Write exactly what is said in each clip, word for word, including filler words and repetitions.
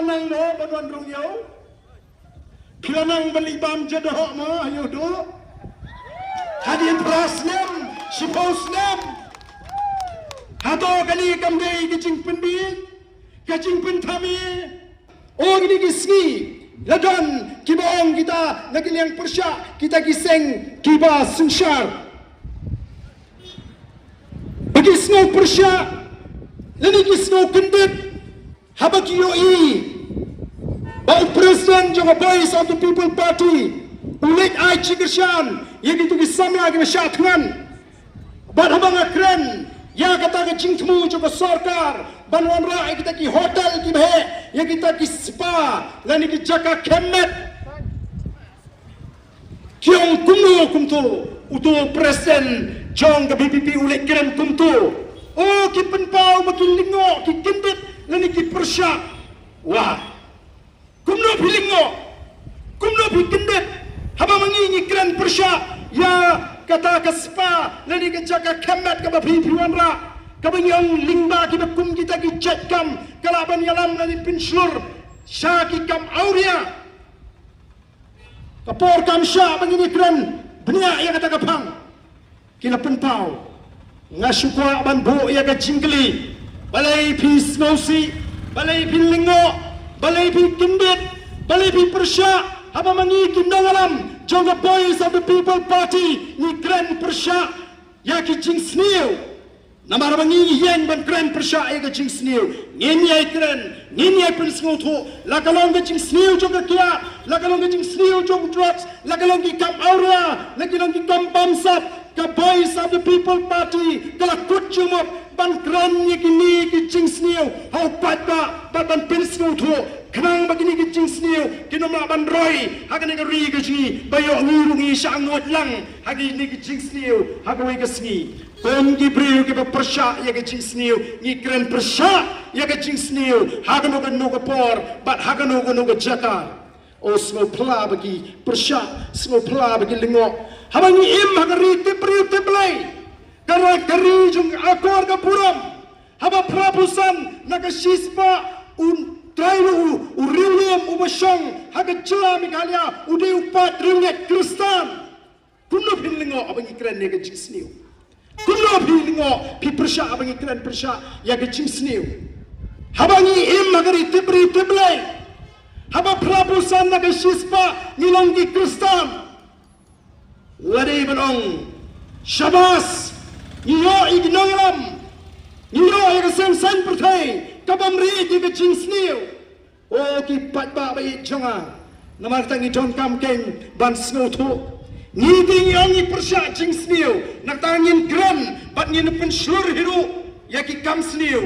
nang noh ban wan rung ïew. Phi la nang ban leh bam ja doh mo ha ïew doh. Hadien phra snem, shiphew snem. Hato kane kam dei ka jingpynbiej, ka jingpynthame? O kine ki sngi la don kiba ong kita na ki liang pyrshah, kita ki seng kiba synshar. Ba ki sngew pyrshah lane ki sngew kyndit haba ki ïohi ba u president jong ka Voice of the People Party u leit ai jingkyrshan ïa kito ki samla kiba shah thngan. Bad haba nga kren ïa kata ka jingthmu jong ka sorkar ban wanrah ïa kita ki hotel kiba heh, ïa kita ki spa lane ki jaka khem met, ki ong kumno kumto? Uto u president jong ka VPP u leh kren kumto. O ki pynpaw ba ki lyngngoh, ki kyndit lane ki pyrshah. Wah. Kumno phi lyngngoh? Kumno phi kyndit haba ma ngi ngi kren pyrshah ïa kata ka spa lane ka jaka khem met kaba phi phi wanrah, kaba ngi ong lyngba kiba kum kita ki jait kam ka lah ban ïalam lane pynshlur sha ki kam awria? Ka por kam shah ba ngin ïakren bniah ïa kata ka phang. Ki la pynpaw. Nga shu kwah ban buh ïa ka jingkylli. Balei phi sngewsih? Balei phi lyngngoh? Balei phi kyndit? Balei phi pyrshah haba ma ngi ki nongïalam jong ka Voice of the People Party ngi kren pyrshah ïa ki jingsniew? Namar ba ngi ïeng ban kren pyrshah ïa ka jingsniew, ngin ïai kren, ngin ïai pynsngewthuh, la ka long ka jingsniew jong ka kiad, la ka long ka jingsniew jong drugs, la ka long ki kam awria, la ki long ki kam bamsap, ka Voice of the People Party ka la kut jingmut ban kren ïa kine ki jingsniew ha u paidbah bad ban pynsngewthuh, khnang ba kine ki jingsniew kin ym lah ban roi ha kane ka ri ka jong ngi, ba ïoh ngi ruh ngi shah nguid lang ha kine ki jingsniew ha kawei ka sngi. Kum ki briew kiba pyrshah ïa ka jingsniew, ngi kren pyrshah ïa ka jingsniew ha kano kano ka por bad ha kano kano ka jaka. O, sngewphylla ba ki pyrshah, sngewphylla ba ki lyngngoh. Haba ngi im ha ka ri tip briew tip Blei, ka ri, ka ri jong ka akor ka burom, haba phra phew san na ka shispah u trai u, u riewlum uba shong ha ka jylla Meghalaya u dei u paid riewngeit Khristan. Kumno phin lyngngoh haba ngi kren ïa ka jingsniew? Kumno phi lyngngoh, phi pyrshah haba ngi kren pyrshah ïa ka jingsniew? Haba ngi im ha ka ri tip briew tip Blei, haba phra phew san na ka shispah ngi long ki Khristan, la dei ban ong shabas, ngi ïoh ïa ki nongïalam, ngi ïoh ïa ka seng saiñ pyrthei ka bym rieh ïa ka jingsniew. O ki paidbah ba ïeit jong nga, namar kata ngi donkam kein ban sngewthuh. Ngi te ngi ong ngi pyrshah jingsniew, na kata ngin kren bad ngin pynshlur hi ruh ïa ki kam sniew.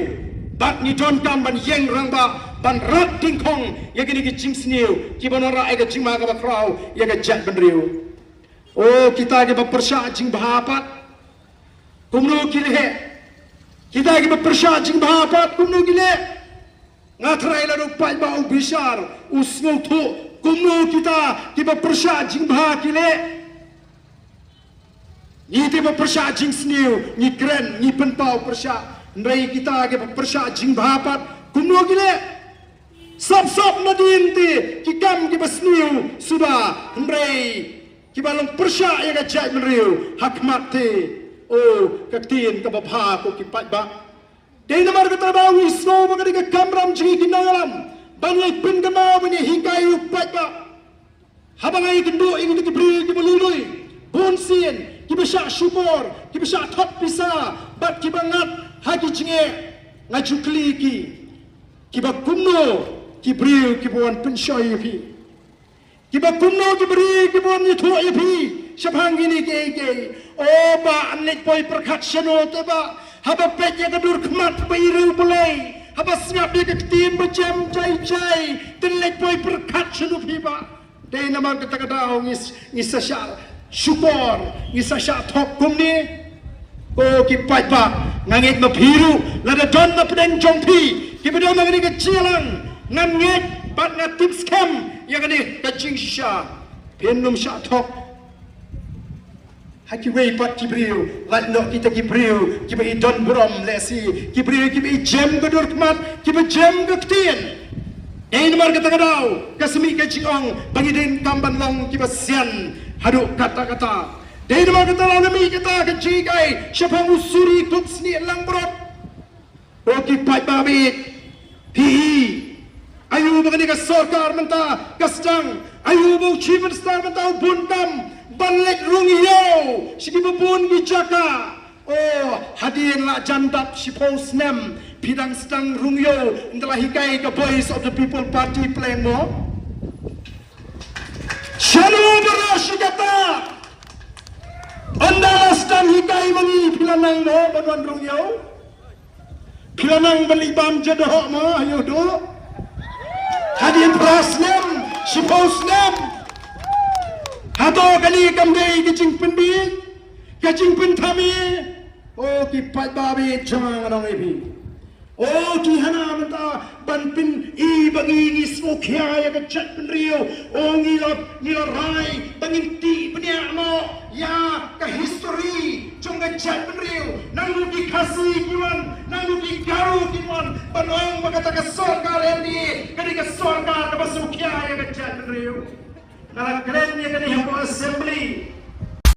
Bad ngi donkam ban ïeng rangbah ban rat dyngkhong ïa kine ki jingsniew kiba wanrah ïa ka jingma kaba khraw ïa ka jaitbynriew. O kita kiba pyrshah jingbha pat, kumno ki leh? Kita kiba pyrshah jingbha pat kumno ki leh? Nga tharai lada u paidbah u bishar, u sngewthuh kumno kita kiba pyrshah jingbha ki leh. Ngi te ba pyrshah jingsniew ngi kren, ngi pynpaw pyrshah, hynrei kita kiba pyrshah jingbha pat kumno ki leh? Sop sop nadien te ki kam kiba sniew suda, hynrei kiba long pyrshah ïa ka jaitbynriew ha khmat te. O ka ktien kaba bha ko ki paidbah. Dei namar kata ba ngi sngew ba ka dei ka kamram jong ngi ki nongïalam ban ïai pynkynmaw, ban ïai hikai ïa u paidbah. Haba nga ïakynduh ïa kita ki briew kiba lui lui, bun sien kiba shah shukor, kiba shah thok pisa bad kiba ngat ha ki jingeh, nga ju kylli ki, kiba kumno ki briew kiba wan pynshoi ïa phi? Kiba kumno ki briew kiba wan ïathuh ïa phi shaphang kine kiei kiei? O bah, yn leit poi pyrkhat shano te bah, haba peit ïa ka dur khmat ba i riewblei, haba sngap ïa ka ktien ba jem jai jai, te yn leit poi pyrkhat shano phi bah? Dei namar kata ka daw ngi s-, ngi sa shah shukor, ngi sa shah thok kumne? Ko ki paidbah, nga ngeit ma phi ruh lada don na pdeng jong phi kiba don na kane ka jingïalang, nga ngeit bad nga tip skhem ïa kane ka jingshisha, phin ym shah thok. Ha kiwei pat ki briew, lait noh kita ki briew kiba i don burom lehse, ki briew kiba i jem ka dur khmat, kiba jem ka ktien. Dei namar kata ka daw ka sa mih ka jingong ba ngi dei kam ban long kiba sian haduh katta katta. Dei namar kata daw la mih kata ka jinghikai shaphang u suri kup snieh langbrot. Ko ki paidbah baieit, phi i aïu ba kane ka sorkar mynta ka sdang, aïu ba u Chief Minister mynta u bun kam ban leit rung ïew sha kiba bun ki jaka. O, hadien la jan dap shiphew snem phi dang sdang rung ïew, ynda la hikai ka Voice of the People Party pleng mo? Shano baroh shi katta? Ynda la sdang hikai ma ngi phi la nang mo ban wan rung ïew? Phi la nang ban leit bam jadoh mo, aïu duh? Hadien phra snem, shiphew snem. Hato kane kam dei ka jingpynbiej, ka jingpynthame? O ki paidbah baieit jong nga, nga ong ïa phi, o ki hana mynta ban pyni ba ngi ngi sngewkhia ïa ka jaitbynriew. O ngi la, ngi la rai ba ngin tih bniah noh ïa ka history jong ka jaitbynriew. Nangno ki Khasi kin wan, nangno ki Garo kin wan ban ong ba kata ka sorkar N D A ka dei ka sorkar kaba sngewkhia ïa ka jaitbynriew? Nga la kren ïa kane hapoh Assembly,